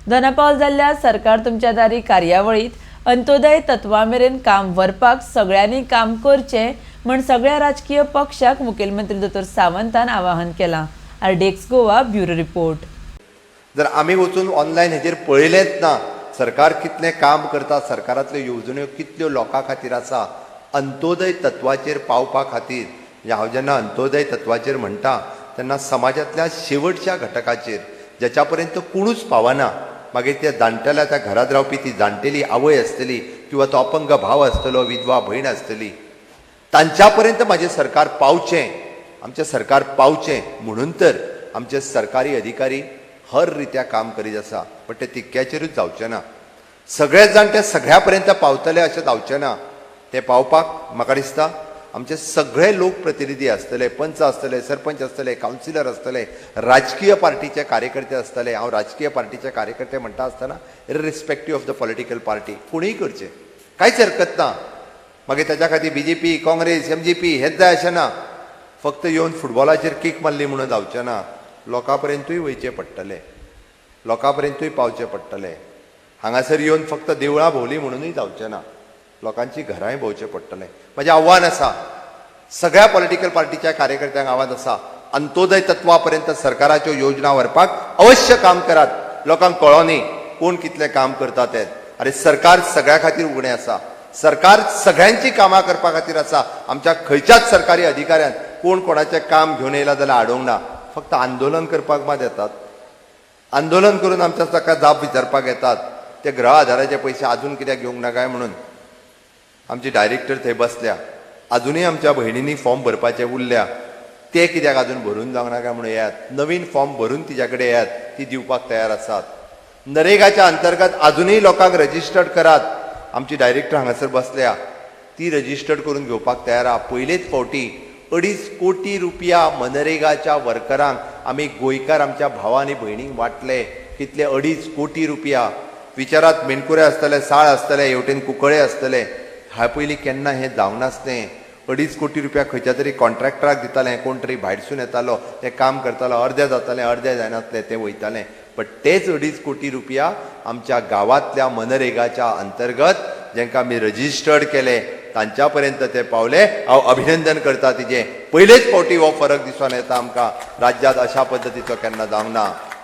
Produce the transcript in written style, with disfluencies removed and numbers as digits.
दोनापावल जाल्ल्या सरकार तुमच्या दारी कार्यावळीत अंत्योदय तत्वा मेरेन काम व्हरपाक सगळ्यांनी काम करचें म्हण सगळ्या राजकीय पक्षाक मुखेलमंत्री दोतोर सावंतान आवाहन केलां. RDX Goa bureau report. जर आमी वचून ऑनलायन हेजेर पळयलेंच ना सरकार कितलें काम करता, सरकारांतल्यो येवजण्यो कितल्यो लोकां खातीर आसा, अंत्योदय तत्वाचेर पावपा खातीर, म्हणजे हांव जेन्ना अंत्योदय तत्वाचेर म्हणटा तेन्ना समाजांतल्या शेवटच्या घटकाचेर ज्याच्या पर्यंत कोणूच पावना, मागीर त्या जाणटेल्या त्या घरांत रावपी ती जाणटेली आवय आसतली किंवा तो अपंग भाव आसतलो, विधवा भयण आसतली, तांच्या पर्यंत म्हाजें सरकार पावचें, आमचें सरकार पावचें म्हणून तर आमचे सरकारी अधिकारी हर रित्या काम करीत आसा. पण ते तितक्याचेरूच जावचें ना, सगळे जाण ते सगळ्या पर्यंत पावतले अशें जावचें ना. ते पावपाक म्हाका दिसता आमचे सगळे लोकप्रतिनिधी आसतले, पंच आसतले, सरपंच आसतले, कावन्सिलर आसतले, राजकीय पार्टीचे कार्यकर्ते आसतले. हांव राजकीय पार्टीचे कार्यकर्ते म्हणटा आसतना irrespective of the political party कोणीय करचें, कांयच हरकत ना. मागीर ताच्या खातीर बीजेपी, काँग्रेस, एमजीपी हेच जाय अशें ना. फक्त येवन फुटबॉलाचेर कीक मारली म्हणून जावचें ना, लोकां पर्यंतूय वयचें पडटलें, लोकां पर्यंतूय पावचें पडटलें. हांगासर येवन फक्त देवळां भोंवली म्हणुनूय जावचें ना, लोकांची घरांय भोंवचें पडटलें. म्हजें आव्हान आसा सगळ्या पॉलिटिकल पार्टीच्या कार्यकर्त्यांक, आव्हान आसा अंत्योदय तत्वा पर्यंत सरकाराच्यो योजना व्हरपाक अवश्य काम करात. लोकांक कळोनी कोण कितलें काम करता तें. आरे सरकार सगळ्या खातीर उगडें आसा, सरकार सगळ्यांची कामां करपा खातीर आसा. आमच्या खंयच्याच सरकारी अधिकाऱ्यान कोण कोणाचें काम घेवन येयला जाल्यार आडोवंक ना. फक्त आंदोलन करपाक मात येतात, आंदोलन करून आमच्या ताका जाप विचारपाक येतात. ते गृह आधाराचे पयशे अजून कित्याक घेवंक ना काय म्हणून आमची डायरेक्टर थंय बसल्या. अजुनूय आमच्या भयणींनी फॉर्म भरपाचे उरल्या, ते कित्याक अजून भरून जावंक ना काय म्हणून येयात, नवीन फॉर्म भरून तिच्या कडेन येयात, ती दिवपाक तयार आसात. नरेगाच्या अंतर्गत अजुनूय लोकांक रजिस्टर्ड करात, आमची डायरेक्टर हांगासर बसल्या, ती रजिस्टर्ड करून घेवपाक तयार आहा. पयलेच फावटी 2.5 कोटी रुपया मनरेगाच्या वर्करांक आमी गोंयकार आमच्या भावा आनी भयणींक वांटले. कितले? 2.5 कोटी रुपया. विचारात, मेणकुरे आसतले, साळ आसतले, हेवटेन कुंकळे आसतले. ह्या पयलीं केन्ना हें जावंक नासलें. 2.5 कोटी रुपया खंयच्या तरी कॉन्ट्रॅक्टराक दिताले, कोण तरी भायरसून येतालो, ते काम करतालो, अर्दे जातालें, अर्दे जायनासलें, ते वयतालें. बट तेच 2.5 कोटी रुपया आमच्या गांवांतल्या मनरेगाच्या अंतर्गत जेंका आमी रजिस्टर्ड केले तांच्या पर्यंत ते पावले. हांव अभिनंदन करता तिजें. पयलेच फावटी हो फरक दिसून येता आमकां राज्यांत, अशा पद्दतीचो केन्ना जावंक ना.